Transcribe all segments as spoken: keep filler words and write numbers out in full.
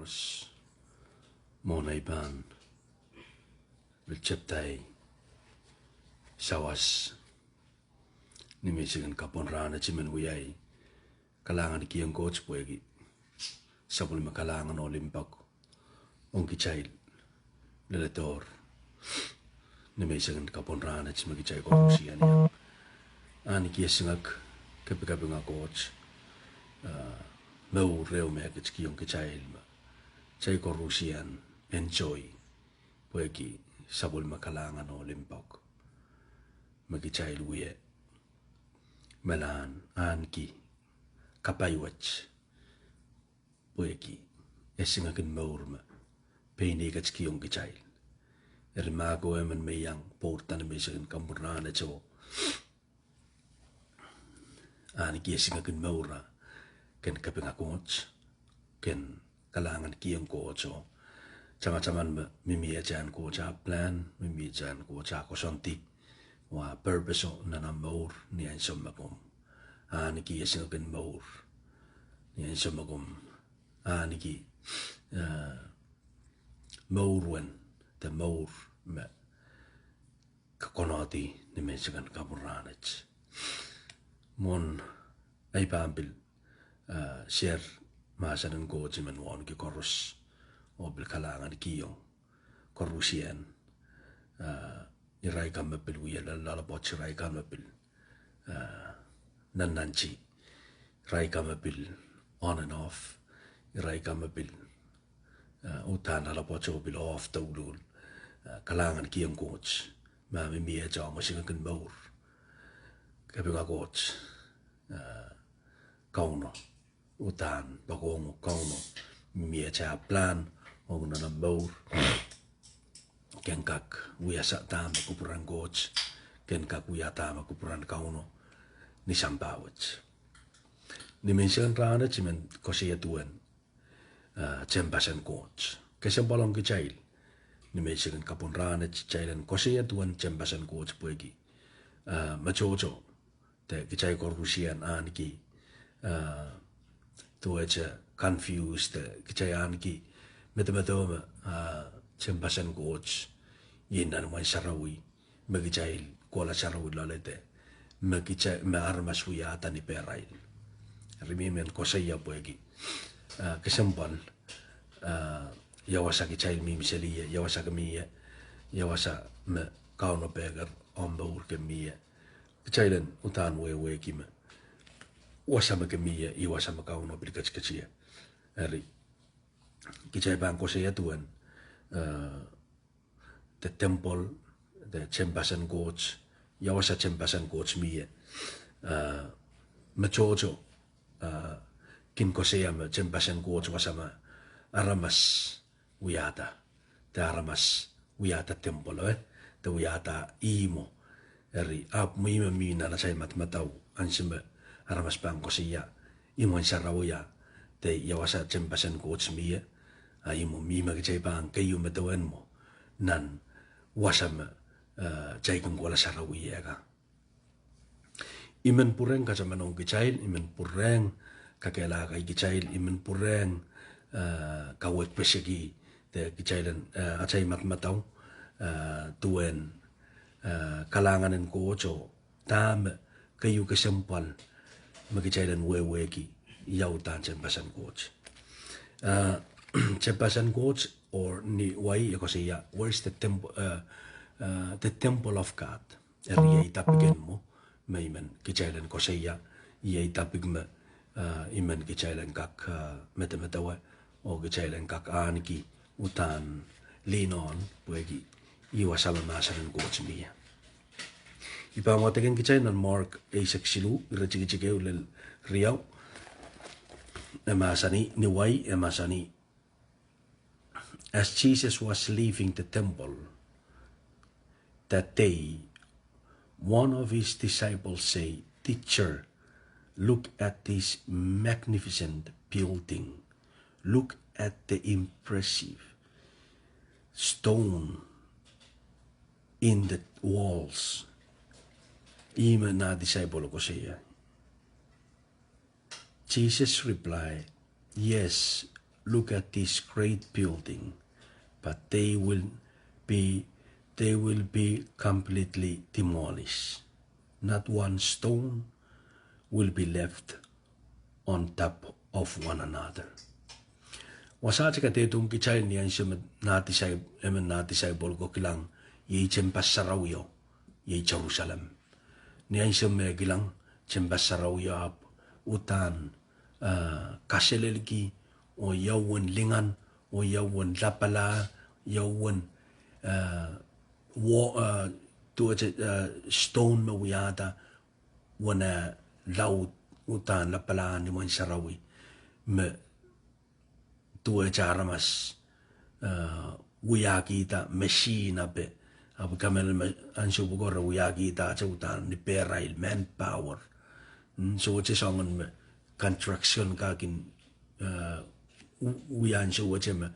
Koaros, mwohn ei pahn pil tepda ei sawas, nimenseng en kapwon rahnwet I men wiahiong kalahngan kihong Koht pwehki sapwellime kalahngan oh limpoak ong kitail leledohr. Nimenseng en kapwon rahnwet me kitail koarusie iang ahneki esingek, kapikapinga Koht, ah, mour ehu me e ketikihong kitail me kitail koarusie iang enjoy pwehki sapwellime kalahngan oh limpoak me kitail wia. Melahr ahneki kapai wet pwehki esingek en mour me pein ei ketikihong kitail. Eri ma ke emen me iang pwourda nimenseng en kapwon rahnwet oh ahneki esingek en mour, ken kapinga Koht, ken kalahngan kihong Koht oh tamataman me mihmi ietahn Koht ah plan, mihmi ietahn Koht ah koasoandi, wa purpose oh nan omw mour ni ansou me komw ahneki esingek en mour, ni ansou me komw ahneki, ah, mour wen, de mour me ke konehdi nimenseng en kapwon rahnwet. Mwohn ei pahn pil, ah, share mahsen en Koht I men wauneki koaros oh pil kalahngan kihong koarusie iang, ah, irail kan me pil wia loalopwoat, irail kan me pil, ah, nannanti, irail kan me pil on and off, irail kan me pil, ah, uhdahn loalopwoat oh pil off douluhl, ah, kalahngan kihong Koht ma mihmi ietahn esingek en mour. Kapinga Koht, ah, Kauno, uhdahn poakohng Kauno, mihmi ietahn plan ong nan omw mour, ken kak wia dahme kupwuren Koht, ken kak wia dahme kupwuren Kauno ni sampah wet. Nimenseng en rahnwet I men koasoia duwen, ah, tehnpasen Koht. Kesempwal ong kitail nimenseng en kapwon rahnwet kitail en koasoia duwen tehnpasen Koht pwehki, ah, me tohto de kitail koarusie iang ahneki, ah, duwehte confused, de kitail ahneki medemedewe me, ah, tehnpasen Koht iei nan imwen sarawi me kitail kohla sarawi loale de me kitail, me aramas wiahda ni pehrail. Eri I men koasoia pwehki, ah, kesempwal, ah, ia wasa kitail mihmi seli ie, ia wasa ke mie, ia wasa me Kauno pehker omw mour ke mie, kitail en uhdahn wehwehki me wasa me ke mie ih wasa me Kauno pil ketiket ie. Eri kitail pahn koasoia duwen, ah, de temple, de tehnpasen Koht, ia wasa tehnpasen Koht mie, ah, me tohto, ah, kin koasoia me tehnpasen Koht wasa me aramas wiahda, de aramas wiahda temple, eh, de wiahda ihmwo. Eri ahpw mie me mih nan atail madamadau ansou me aramas pahn koasoia imwen sarawi, de ia wasa tehnpasen Koht mie, ah, ihmwo mie me kitail pahn keieu medewe mwo nan wasa me, ah, kitail kin kohla sarawi ie ka. I men pwurehng katamanohng kitail, I men pwurehng kakehlakahki kitail, I men pwurehng, ah, kawehwehki de kitail en, ah, atail madamadau, ah, duwen, ah, kalahngan en Koht oh dahme keieu kesempwal me kitail en wehwehki ia uhdahn tehnpasen Koht. Ah, tehnpasen Koht, or ni wai e koasoia, where is the temple, ah, ah, the temple of God. Eri iei topic en mwo me I men kitail en koasoia, iei topic me, ah, I men kitail en kak, ah, medemedewe oh kitail en kak ahneki uhdahn lean on pwehki ih wasa me mahsen en Koht mie. I pahn wadek kitail nan Mark eisek siluh, iretikitik ehu lel riau. E mahsanih, ni wai e mahsanih, as Jesus was leaving the temple that day, one of his disciples said, "Teacher, look at this magnificent building. Look at the impressive stone in the walls." Ihme nah disciple koasoia. Jesus replied, "Yes, look at this great building, but they will be, they will be completely demolished. Not one stone will be left on top of one another. Wasaht kadehdehiong kitail ni ansou me nah disai-, emen nah disaipel ko kilang, iei tehnpas sarawio, iei Serusalem. Ni ansou me kilang tehnpas sarawio ahpw uhdahn, eh, kaselelki, oh ia uwen lingan, oh ia uwen lapala, ia uwen, eh, wa-, eh, duwehte, eh, stone me wiahda, uwen, eh, laud, uhdahn lapala ni mwen sarawi, me duwehte aramas, eh, wiahkihda machine ape, ape kamehlele me ansou pwuko re wiahkihda ahte uhdahn ni pehrail manpower. Mm, sohte soangen me construction kak kin, eh, u-, wia ansou wet me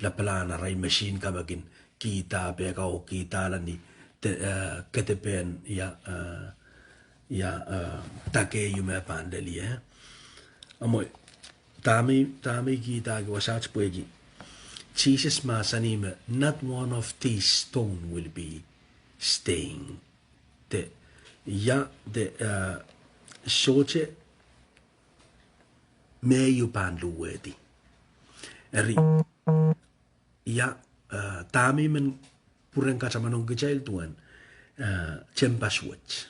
lapalahn arail machine ka me kin kihda pehka oh kihdala ni de-, eh, kedepehn ia, eh, ia, eh, dake ieu me pahn lel ie. Amwo, dahme, dahme kihdahki wasaht pwehki Sises mahsanih me, not one of these stone will be staying. De, ia, de, eh, sohte me ieu pahn luwehdi. Eri, ia, eh, dahme I men pwurehng katamanong kitail duwen, eh, tehnpas wet.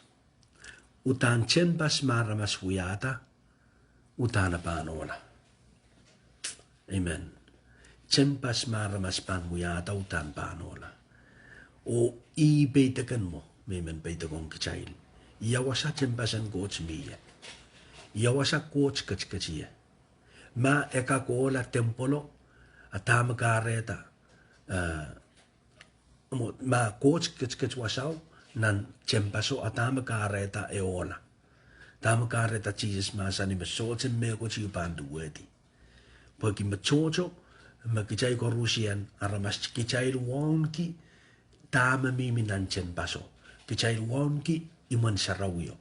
Uhdahn tehnpas me aramas wiahda, uhdahn e pahn ohla. Amen. Tehnpas me aramas pahn wiahda, uhdahn pahn ohla. Oh ih peidek en mwo me I men peidekohng kitail. Ia wasa tehnpas en Koht mie? Ia wasa Koht ketiket ie? Ma e kak ohla temple-o, a dahme kahrehda, eh, ma Koht ketiket wasao nan tehnpaso, a dahme kahrehda e ohla? Dahme kahrehda Sises mahsanih me sohte mehkot ieu pahn luwehdi? Pwehki me tohto, me kitail koarusie aramas, kitail wauneki dahme mihmi nan tehnpaso. Kitail wauneki imwen sarawio.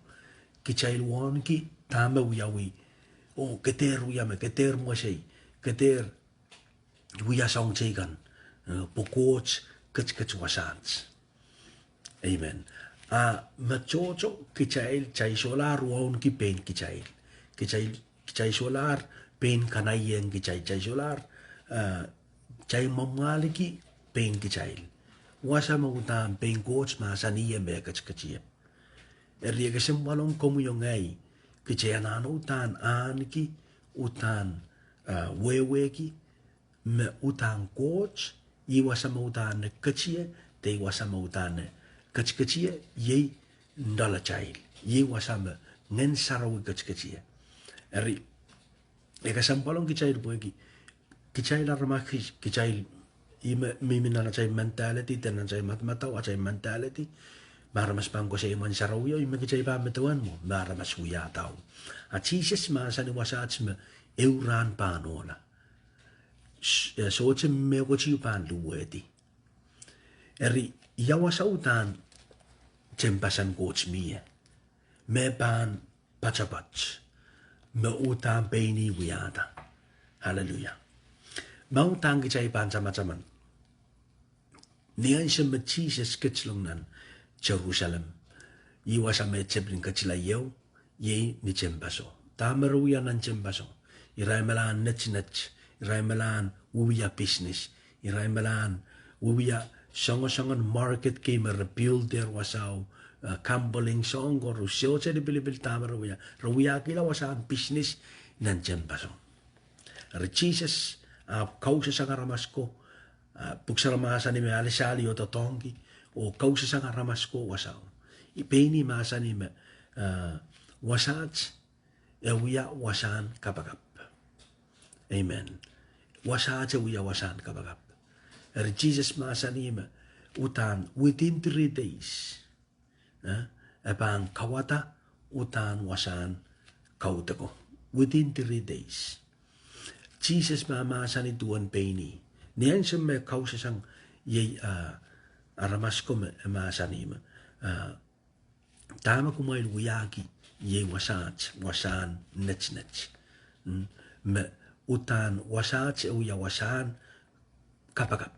Kitail wauneki dahme wiawi, oh ke dehr wia me, ke dehr mwesei, ke dehr wia soahng teikan, eh, pwe Koht ketiket wasaht. Amen. A me tohto kitail, kitail solahr wauneki pein kitail. Kitail, kitail solahr pein kanaiehng kitail, kitail solahr, eh, kitail mwamwahliki pein kitail. Wasa me uhdahn pein Koht mahsanih me e ketiket ie. Eri e kesempwal ong komwi oh ngehi, kitail anahne uhdahn ahneki, uhdahn, eh, wehwehki, me uhdahn Koht, iei wasa me uhdahn e ketie, de iei wasa me uhdahn e ketiket ie, iei loalatail, iei wasa me Ngehn Sarawi ketiket ie. Eri, e kesempwal ong kitail pwehki kitail aramas, kitail, ih me mihmi nan atail mentality, de nan atail madamadau, atail mentality, me aramas pahn koasoia imwen sarawio, ih me kitail pahn medewe mwo me aramas wiahda. A Sises mahsanih wasaht me ehu rahn pahn ohla. S-, eh, sohte mehkot ieu pahn luwehdi. Eri, ia wasa uhdahn tehnpas en Koht mie? Me pahn poatopoat, me uhdahn pein ih wiahda. Hallelujah. Ma uhdahn kitail pahn tamataman, ni ansou me Sises ketilong nan Serusalem, iei wasa me e tepin ketila ie, iei ni tehnpaso. Dahme re wia nan tehnpaso? Irail melahn netinet, irail melahn wiewia business, irail melahn wiewia soangosoangen market kei me re build-ehr wasao, eh, gambling, soahng koaros, sohte lipilipil dahme re wia. Re wiahkihla wasahn business nan tehnpaso. Eri Sises ahpw kausasang aramas ko, ah, pwuhk sarawi mahsanih me alehdi oh doadoahngki, oh kausasang aramas ko wasao. Pein ih mahsanih me, ah, wasaht e wia wasahn kapakap. Amen. Wasaht e wia wasahn kapakap. Eri Sises mahsanih me uhdahn within three days, eh, e pahn kauwada uhdahn wasahn kaudoko. Within three days. Sises mahmahsanih duwen pein ih. Ni ansou me kausasang iei, ah, aramas ko me e mahsanih me, ah, dahme kumwail wiahki iei wasaht, wasahn netinet. Mm, me uhdahn wasaht e wia wasahn kapakap.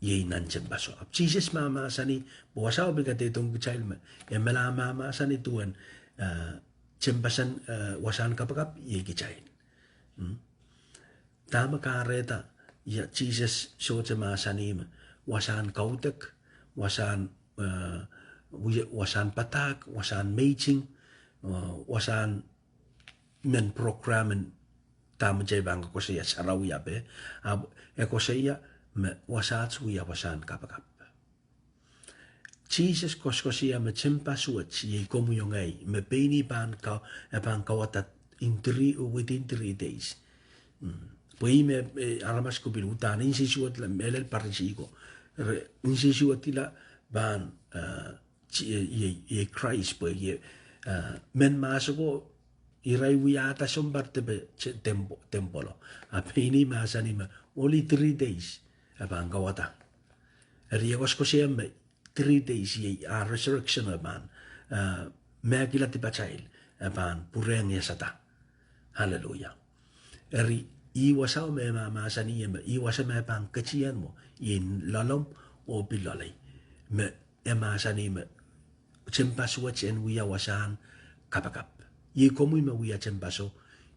Iei nan tehnpaso. Ahpw Sises mahmahsanih, pwe wasao pil kadehdehiong kitail me, e melahr mahmahsanih duwen, eh, tehnpasen, eh, wasahn kapakap, iei kitail. Hmm? Dahme kahrehda, ia Sises sohte mahsanih me, wasahn kaudok, wasahn, eh, wia-, wasahn padahk, wasahn meiting, eh, wasahn mehn program en dahme kitail pahn koasoia sarawi ape, ahpw e koasoia me wasaht wia wasahn kapakap. Sises koasokoasoia me tehnpaso wet, iei komwi oh ngehi, me pein ih pahn ka-, e pahn kauwada in three, within three days. Mm. Pwe ih me, eh, aramas ko pil uhdahn nsensuwedla, mehlel Parisi ko. Re nsensuwedla pahn, eh, ti-, eh, iei, iei Krais pwe iei, eh, mehn mahso ko irail wiahda sounpar depe te-, temp-, temple. Ahpw pein ih mahsanih me, only three days, e pahn kauwada. Eri e koasokoasoia me, three days iei, ah, resurrection e pahn, ah, mehkihla dipatail, e pahn pwurehng iasada. Hallelujah. Eri, ih wasao me mahmahsanih me, ih wasa me pahn ketien mwo, iei loalomw oh pil loalei. Me, e mahsanih me, tehnpaso wet en wia wasahn kapakap. Iei komwi me wia tehnpaso,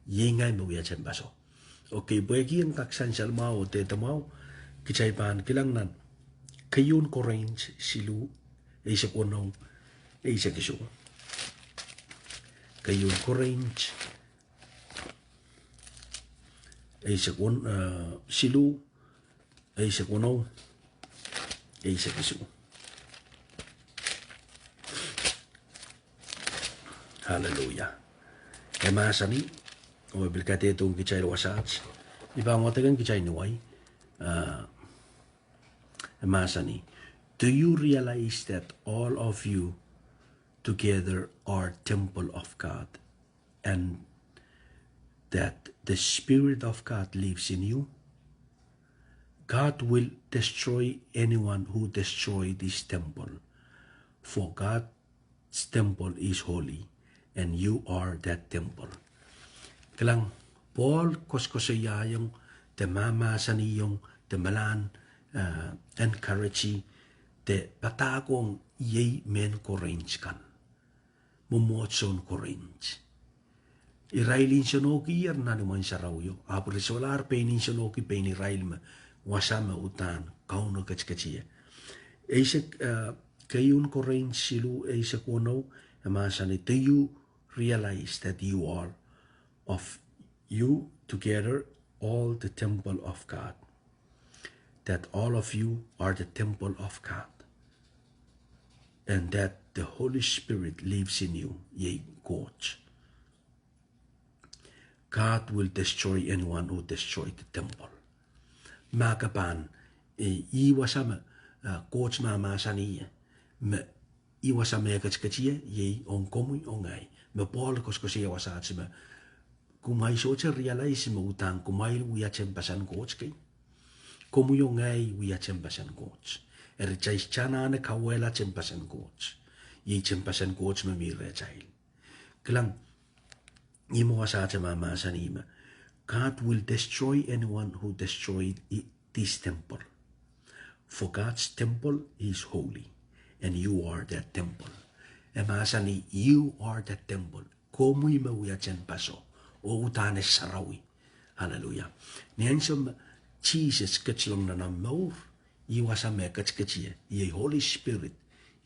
iei ngehi me wia tehnpaso. Okay, pwehki en kak sansal mwahu oh dehde mwahu, kitail pahn kilang nan keieun Korint siluh, eisek weneu, eisek isuh. Keieun Korint, eisek wen-, eh, siluh, eisek weneu, eisek isuh. Hallelujah. E mahsanih, oh e pil kadehdehiong kitail wasaht. I pahn wadek ong kitail ni wai. Ah, e mahsanih, "Do you realize that all of you together are temple of God, and that the Spirit of God lives in you? God will destroy anyone who destroy this temple, for God's temple is holy, and you are that temple." Kilang, Pohl koasokoasoiaiong, de mahmahsanihong, de malahn, eh, encourage, de padahkihong iei mehn Korint kan. Mwomwohdiso en Korint. Irail nsenohkier nan imwen sarawio, ahpw irail solahr pein nsenohki pein irail me wasa me uhdahn Kauno ketiketie. Eisek, eh, keieun Korint siluh eisek weneu, e mahsanih, "Do you realize that you are of you together all the temple of God? That all of you are the temple of God, and that the Holy Spirit lives in you," iei Koht. "God will destroy anyone who destroy the temple." Ma ke pahn, eh, ih wasa me, eh, Koht mahmahsanih, me ih wasa me ketiketie, iei ong komwi ong ngehi. Me Pohl koasokoasoia wasaht me, kumwail sohte realize me uhdahn kumwail wia tehnpasen Koht kei? Komwi ong ngehi wia tehnpasen Koht. Eri kitail anahne kauwehla tehnpasen Koht. Iei tehnpasen Koht me mi rehtail. Kilang, ih me wasaht mahmahsanih me, "God will destroy anyone who destroyed i-, this temple. For God's temple is holy, and you are that temple." E mahsanih, "You are that temple." Komwi me wia tehnpaso, oh uhdahn e sarawi. Hallelujah. Ni ansou me Sises ketilong nan omw mour, ih wasa me ketiketie, iei Holy Spirit,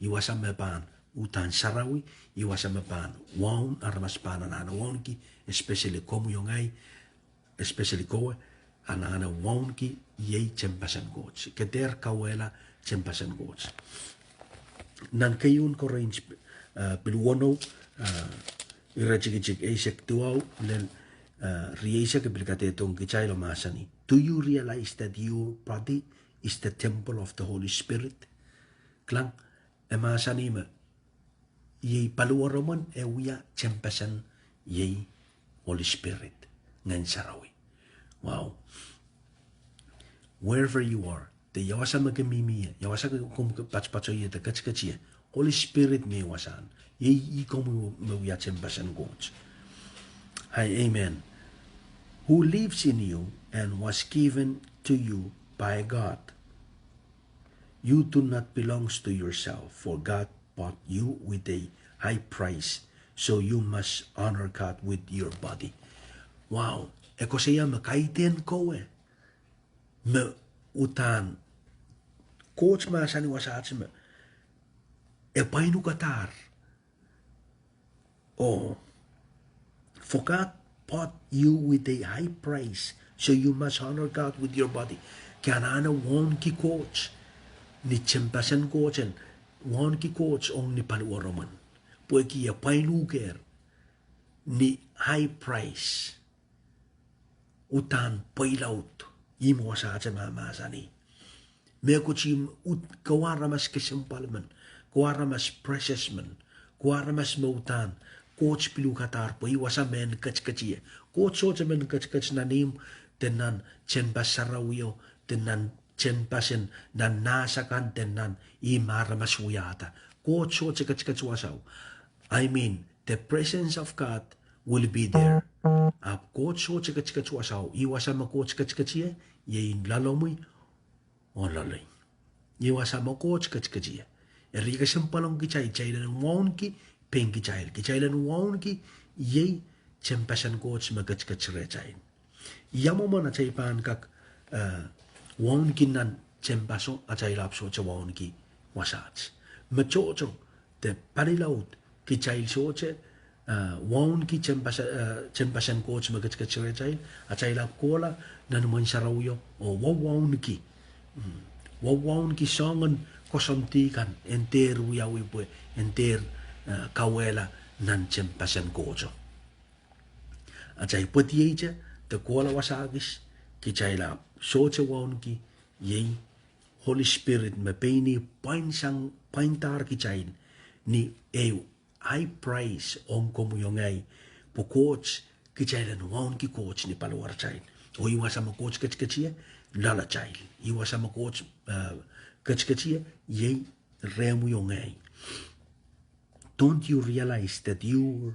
ih wasa me pahn uhdahn sarawi, ih wasa me pahn waun, aramas pahn anahne waunki, especially komwi ong ngehi, especially kowe, anahne waunki iei tehnpasen Koht. Ke dehr kauwehla tehnpasen Koht. Nan keieun Korint, eh, pil weneu, eh, iretikitik eisek duwau lel, eh, rieisek e pil kadehdehiong kitail oh mahsanih, "Do you realize that your body is the temple of the Holy Spirit?" Kilang, e mahsanih me, iei paliwaromwen e wia tehnpasen iei Holy Spirit, Ngehn Sarawi. Wow. Wherever you are, de ia wasa me ke mihmi ie, ia wasa ke, komw ke patopatohie de ketiketie, Holy Spirit me wasahn. Iei, iei komwi me wia tehnpasen Koht. Hai, amen. who lives in you and was given to you by God. You do not belong to yourself, for God bought you with a high price, so you must honor God with your body. Wow, e koasoia me kaidehn kowe me uhdahn Koht mahsanih wasaht me e pwainukadahr. Oh, for God bought you with a high price, so you must honor God with your body. Ke anahne wauneki Koht ni tehnpasen Koht, en wauneki Koht ong ni paliwaromwen, pwehki e pwainuhkehr ni high price. Uhdahn pweilaud, ihme wasaht me mahsanih. Mehkot ih, kowe aramas kesempwal men, kowe aramas precious men, kowe aramas me uhdahn Koht piluhkadahr pwe ih wasa mehn ketiket ie. Koht sohte men ketiket nan ihmw, de nan tehnpas sarawio, de nan tehnpasen, nan nahs akan, de nan ihmw aramas wiahda. Koht sohte ketiket wasao. I mean, the presence of God will be there. Ahpw Koht sohte ketiket wasao. Ih wasa me Koht ketiket ie, iei loalomwi oh loalei. Ih wasa me Koht ketiket ie. Eri kesempwal ong kitail, kitail en wauneki pein kitail. Kitail en wauneki iei tehnpasen Koht me ketiket rehtail. Ia mwomwen atail pahn kak wauneki nan tehnpaso, atail ahpw sohte wauneki wasaht. Me tohto de palilaud kitail sohte wauneki tehnpasen Koht me ketiket rehtail, atail ahpw kohla nan imwen sarawio oh wawauneki, wawauneki soangen koasoandi kan en dehr wiawi pwe en dehr kauwehla nan tehnpasen Kohto. Atail pwedieite de kohla wasa kis, kitail ahpw sohte wauneki iei Holy Spirit me pein ih pwaindahr kitail ni ehu high price ong komwi oh ngehi, pwe Koht, kitail en wauneki Koht ni paliwaratail. Oh ih wasa me Koht ketiket ie, loalatail. Ih wasa me Koht ketiket ie, iei rehmwi oh ngehi. Don't you realize that your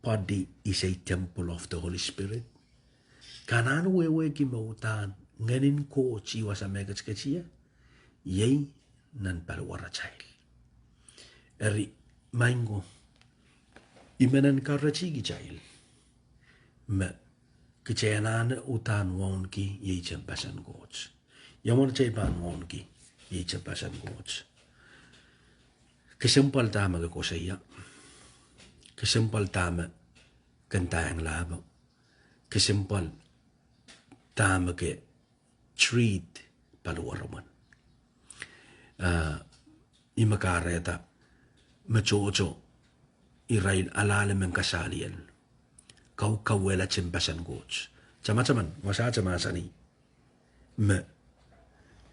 body is a temple of the Holy Spirit? Ke anahne wehwehki me uhdahn Ngehnin Koht, ih wasa me ketiket ie, iei nan paliwaratail. Eri, maing ko, I men en kahrehda kitail me kitail anahne uhdahn wauneki iei tehnpasen Koht. Ia mwomwen atail pahn wauneki iei tehnpasen Koht? Kesempwal dahme ke koasoia? Kesempwal dahme ke ndaiong lahpo? Kesempwal dahme ke treat paliwaromwen? Ih me kahrehda me tohto irail alehdi men kasaliel, kaukauwehla tehnpasen Koht. Tamataman, wasaht mahsanih me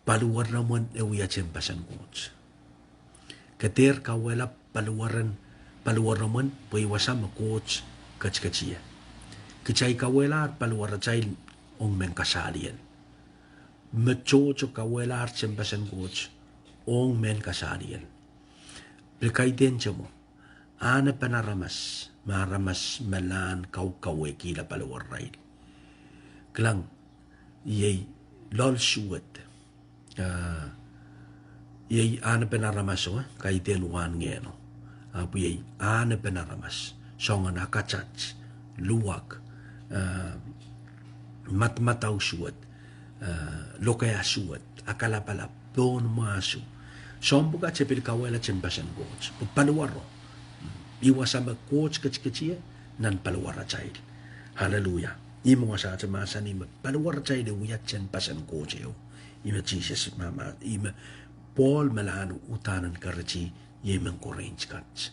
paliwaromwen e wia tehnpasen Koht. Ke dehr kauwehla paliwar, paliwaromwen pwe ih wasa me Koht ketiket ie. Kitail kauwehlahr paliwaratail ong mehn kasaliel. Me tohto kauwehlahr tehnpasen Koht ong mehn kasaliel. Pil kaidehn te mwo, ahnepen aramas, me aramas melahn kaukauwehkihla paliwararail. Kilang, iei loal suwed. Iei ahnepen aramaso, kaidehn wahn ngehno. Ahpw iei ahnepen aramas, soangen akatat, luwak, madamadau suwed, lokaia suwed, akalapalap, pohn mwahsu. Soahng pwukat e pil kauwehla tehnpasen Koht pwe paliwaro. Ih wasa me Koht ketiket ie nan paliwaratail. Aleluia. Ih me wasaht mahsanih me paliwaratail e wia tehnpasen Koht ehu. Ih me Sises mahmahsanih, ih me Pohl melahn uhdahn en kahrehda iei mehn Korint kat.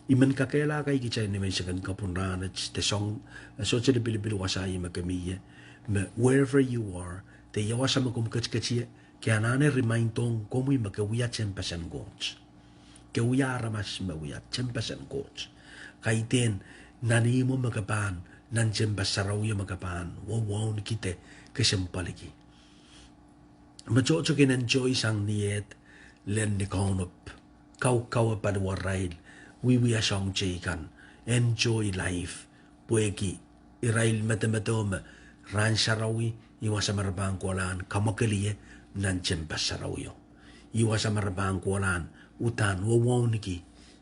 I men kakehlaka kitail ni menseng en kapwung rahnwet de soang, sohte lipilipil wasa ih me ke mie, me wherever you are, de ia wasa me komw ketiket ie, ke anahne remind ong komwi me ke wia tehnpasen Koht. Ke wia aramas me wia tehnpasen Koht. Kaidehn nan ihmwo me ke pahn, nan tehnpas sarawio me ke pahn wawauneki de kesempwaliki. Me tohto kin enjoy sang ni ehd, lel ni kaunop, kaukawe paliwararail, wiewia soahng teikan, enjoy life, pwehki irail medemedewe me rahn sarawi, ih wasa me re pahn kohla en kamwakelie nan tehnpas sarawio. Ih wasa me re pahn kohla en uhdahn wauneki,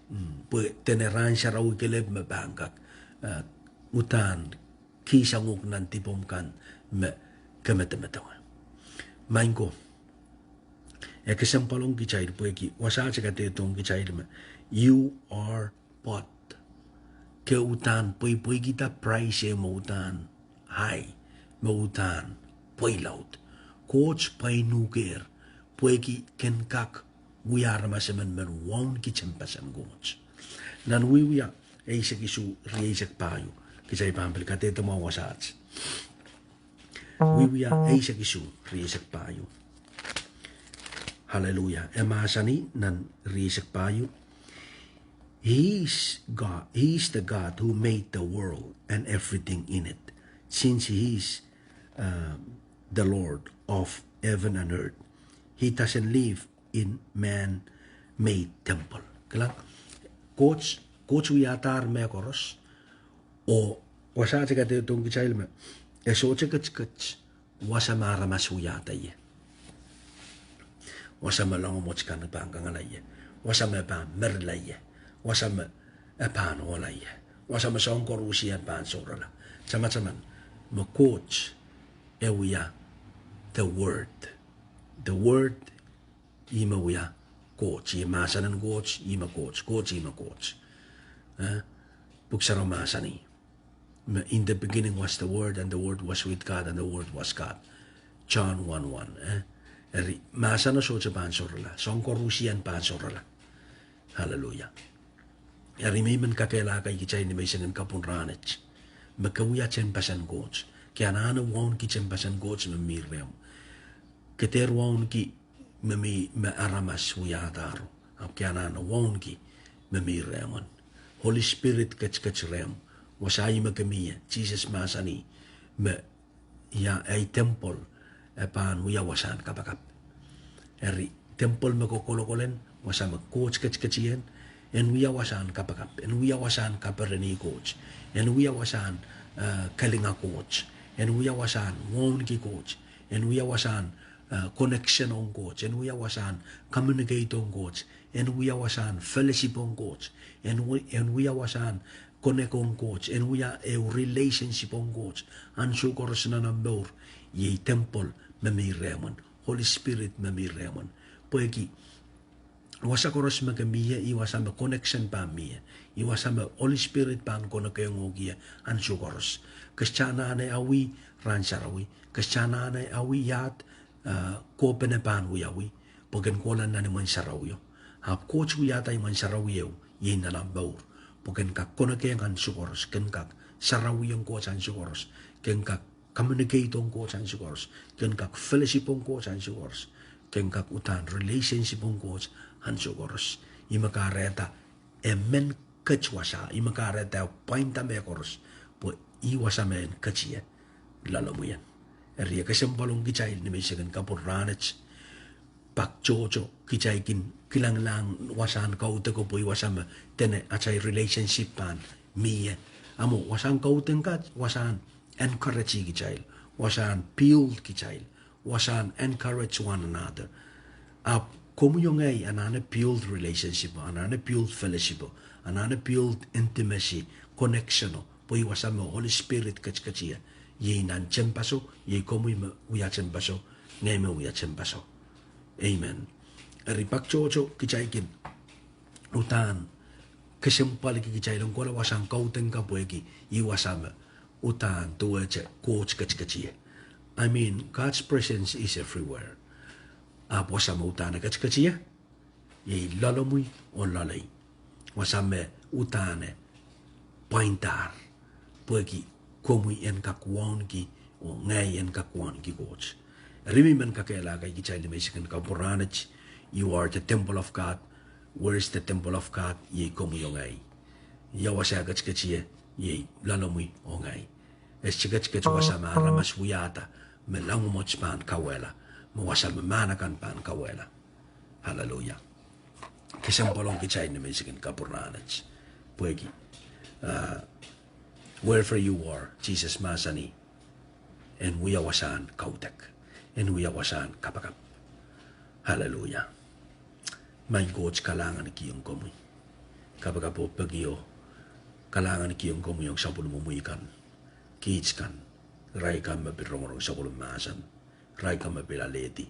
mm, pwe dene rahn sarawi kelehpw me pahn kak, eh, uhdahn kihsang uhk nan dipomw kan me ke medemedewe. Maing ko, e kesempwal ong kitail pwehki wasaht e kadehdehiong kitail me, you are bought. Ke uhdahn pweipweikihda price me uhdahn high, me uhdahn pweilaud. Koht pwain uhk er pwehki ken kak wia aramas emen men wauneki tehnpasen Koht. Nan Wiewia eisek isuh, rieisek pahieu, kitail pahn pil kadehde mwahu wasaht. Wiewia eisek isuh, rieisek pahieu. Hallelujah. E mahsanih nan rieisek pahieu, He is God, He is the God who made the world and everything in it. Since He is, uh, the Lord of heaven and earth, He doesn't live in man-made temple. Kilang, Koht, Koht wiadahr mehkoaros, oh wasaht e kadehdehiong kitail me e sohte ketiket wasa me aramas wiahda ie. Wasa me langamwet kan pahn kangala ie. Wasa me pahn merila ie. Wasa me e pahn ohla ie. Wasa me soahng koaruhsie pahn sohrala. Tamataman me Koht e wia the Word. The Word ih me wia Koht, ih mahsen en Koht, ih me Koht, Koht ih me Koht. Eh, Pwuhk Sarawi mahsanih me, in the beginning was the Word, and the Word was with God, and the Word was God. John one one, eh? Eri mahseno sohte pahn sohrala, soahng koaruhsie pahn sohrala. Hallelujah. Eri me I men kakehlaka kitail ni menseng en kapwun rahnwet me ke wia tehnpasen Koht. Ke anahne wauneki tehnpasen Koht me mi rehmw. Ke dehr wauneki me mi, me aramas wiadahr. Ahpw ke anahne wauneki me mi rehmw. Holy Spirit ketiket rehmw. Wasa ih me ke mie, Sises mahsanih me ia ei temple e pahn wia wasahn kapakap. Eri temple me ke kolokol en, wasa me Koht ketiketien, en wia wasahn kapakap, en wia wasahn kapereni Koht, en wia wasahn, eh, kalinga Koht, en wia wasahn wauneki Koht, en wia wasahn, eh, connection ong Koht, en wia wasahn communicate ong Koht, en wia wasahn fellowship ong Koht, en wi-, en wia wasahn connect ong Koht, en wia ehu relationship ong Koht ansou koaros nan omw mour. Iei temple me mi rehmw, Holy Spirit me mi rehmw. Pwehki wasa koaros me ke mie, ih wasa me connection pahn mie. Ih wasa me Holy Spirit pahn connect ong ie ansou koaros. Ke sohte anahne awi rahn sarawi. Ke sohte anahne awi iahd, eh, kohpene pahn wiawi. Pwe ken kohla nan imwen sarawio. Ahpw Koht wiahda imwen sarawi ehu iei nan omw mour. Pwe ken kak connect ansou koaros, ken kak sarawi ong Koht ansou koaros, ken kak communicate ong Koht ansou koaros, ken kak fellowship ong Koht ansou koaros, ken kak uhdahn relationship ong Koht ansou koaros. Ih me kahrehda e men ket wasa, ih me kahrehda e pwainda mehkoaros, pwe ih wasa me en ketie loalomwi en. Eri e kesempwal ong kitail ni menseng en kapwun rahnwet, pak tohto kitail kin kilangalahng wasahn kaudoko pwe ih wasa me dene atail relationship pahn mie. Ahpw wasahn kaudok kan, wasahn encourage kitail, wasahn build kitail, wasahn encourage one another. Ahpw komwi oh ngehi anahne build relationship, anahne build fellowship, anahne build intimacy, connection o, pwe ih wasa me Holy Spirit ketiketie, iei nan tehnpaso, iei komwi me wia tehnpaso, ngehi me wia tehnpaso. Amen. Eri pak tohto kitail kin uhdahn kesempwalki kitail en kohla wasahn kaudok kan pwehki ih wasa me uhdahn duwehte Koht ketiketie. I mean, God's presence is everywhere. Ahpw wasa me uhdahn e ketiketie, iei loalomwi oh loalei. Wasa me uhdahn e pwaindahr, pwehki komwi en kak wauneki oh ngehi en kak wauneki Koht. Eri me I men kakehlaka kitail ni menseng en kapwun rahnwet, you are the temple of God. Where is the temple of God? Iei komwi oh ngehi. Ia wasa e ketiketie? Iei loalomwi oh ngehi. E sohte ketiket wasa me aramas wiahda me langamwet pahn kauwehla, me wasa me mahn akan pahn kauwehla. Hallelujah. Kesempwal ong kitail ni menseng en kapwun rahnwet. Pwehki, ah, Wherever you are, Sises mahsanih, en wia wasahn kaudok, en wia wasahn kapakap. Aleluia. Maing Koht, kalahngan kihong komwi. Kapakap oh peki oh kalahngan kihong komwi ong sapwellimomwi kan, kiht kan, irail kan me pil rongorong sapwellime mahsen, irail kan me pil alehdi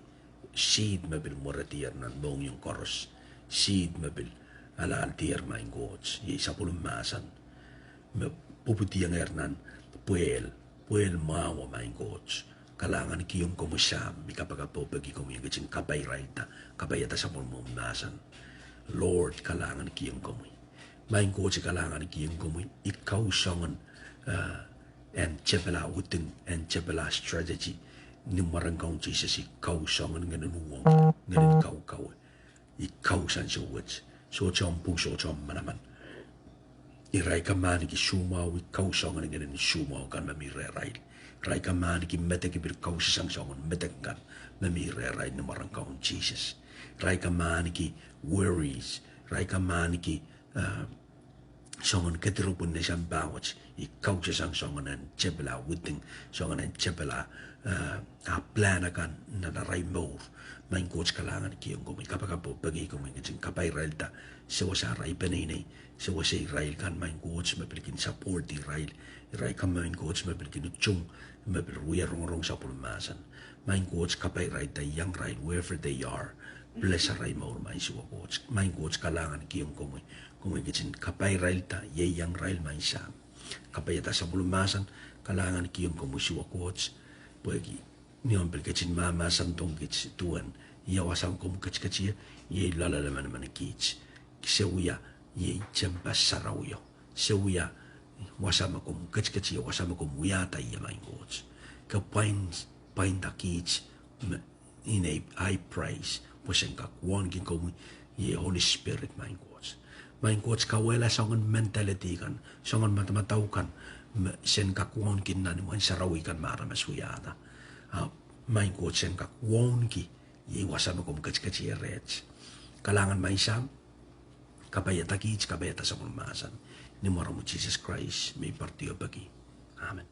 seed me pil mweredier nan mohngiong koaros, seed me pil alahdier, Maing Koht, iei sapwellime mahsen, me pwupwidiengehr nan pwehl, pwehl mwahu, Maing Koht. Kalahngan kihong komwi Sahm, I kapakap oh peki komwi en ketin kapai irailda, kapaiada sapwellimomwi mahsen. Lord, kalahngan kihong komwi. Maing Koht, I kalahngan kihong komwi, I kau soangen en tepel ah uding, en tepel ah strategy, ni mwaren Kaun Sises. I kau soangen ngehnen uhwong, ngehnen kaukawe. I kau sansou wet, sohte omw pwung, sohte omw manaman. Irail kan me ahneki soumwahu, I kau soangen ngehnen soumwahu kan me mi rehrail. Irail kan me ahneki medek, I pil kausasang soangen medek kan me mi rehrail ni mwaren Kaun Sises. Irail kan me ahneki worries, irail kan me ahneki soangen kedirepw ni sampah wet, I kausasang soangen en tepel ah uding, soangen en tepel ah plan akan nan arail mour. Maing Koht, kalahngan kihong komwi. I kapakap oh peki komwi en ketin kapai irailda, sewese arail peneinei, sewese irail kan, Maing Koht, me pil kin support irail, irail kan, Maing Koht, me pil kin utung, me pil wia rongorong sapwellime mahsen. Maing Koht, kapai irailda, iang irail wherever they are. Bless arail mour, Maing Siohwa Koht. Maing Koht, kalahngan kihong komwi, komwi en ketin kapai irailda, ieiang irail, Maing Sahm. Kapaiada sapwellime mahsen, kalahngan kihong komwi Siohwa Koht, pwehki ni omw pil ketin mahmahsandohng kiht duwen ia wasa me komw ketiket ie, iei loale lemenemen kiht. Se wia iei tehnpas sarawio. Se wia wasa me komw ketiket ie, wasa me komw wiahda ie, Maing Koht. Ke pwain, pwainda kiht me in a high price pwe sen kak wauneki komwi, iei Holy Spirit, Maing Koht. Maing Koht, kauwehla soangen mentality kan, soangen madamadau kan me sen kak wauneki nan imwen sarawi kan me aramas wiahda. Ahpw Maing Koht, sen kak wauneki iei wasa me komw ketiket ie reht. Kalahngan Maing Sahm, kapaiada kiht, kapaiada sapwellime mahsen. Ni mwaromwi Sises Krais me I poaridi oh peki. Amen.